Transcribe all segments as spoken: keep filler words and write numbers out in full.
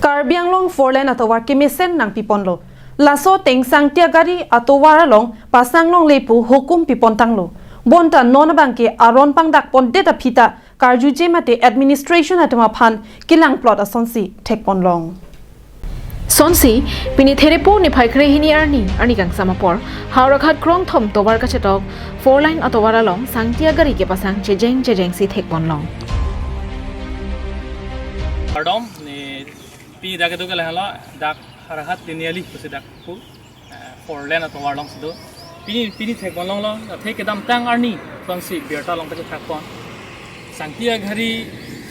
Karbi Anglong four lane atovar kemesen nangpiponlo. Laso ateng Sangtia gari atovar along pasanglongle pu hukum pipontanglo. Bonta non abangke aron pangdakpondet aphi ta karjuje mate administration atum aphan kelangplot asonsi thekponlong. Sonsi, pini Therepo niphai kre hini arni, arni kangsam apor, Howraghat krongthom tovar kachetok, four lane atovar along Sangtia gari kepasang chejeng chejengsi thekponlong. Kardom, ne pini dak kedo ke lahelo, dak Howraghat Tiniali pusi dak pu, eh, four lane atovar alongsi do. Pini, pini thekponlonglo, athe kedamtang arni, sonsi birta along pachethakpon. Sangtia gari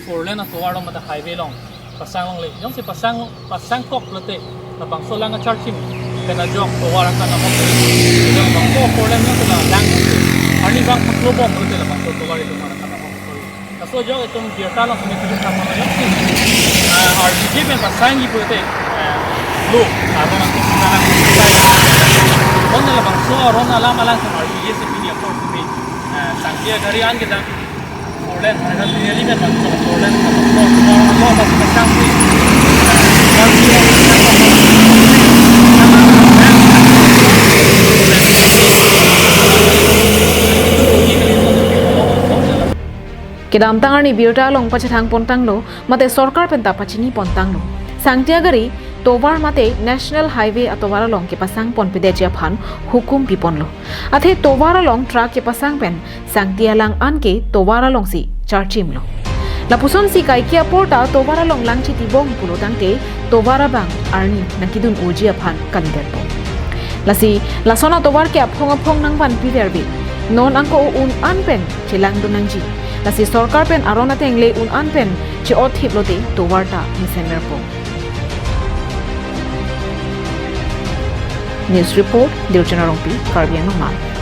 four lane atovar along mate highway along pasanglongle. Jongsi pasang, pasangkok pulote, labangso alang acharchim pen ajok tovar akan ahok. Jong bangso four lane along la lang. Arnivang paklobom pulote labangso tovar itum akan ahok. Laso ajok itum birta along sumi tulis sama lo jongsi, ah, R B J pen pasangji pulote, eh, lo, aron atum kita lang. Bonta labangso aron alam alang R B J si pini apor sumi, eh, Sangtia gari an kita four lane, Howraghat Tiniali pen bangso four lane, four lane, four lane, four lane, four lane. Kedamtang arni birta along pachethangpontanglo, mate sorkar pen ta pachinipontanglo. Sangtia gari tovar mate National Highway atovar along kepasangponpedetji aphan hukum piponlo. Athe tovar along truck kepasang pen Sangtia lang anke tovar alongsi charchimlo. Lapusonsi kaike apor ta tovar along lang chitibom pulo tangte tovar abang arni nangkedun unji aphan kalidetpo. Lasi lason atovar ke aphong aphong nangvanpi verve. Non angko un an pen chelangdun nangji. Lasi sorkar pen aron ateng le un an pen che-othip lote tovar ta mesenverpo. News report, Dirchana Rongpi, Karbi Anglong Live.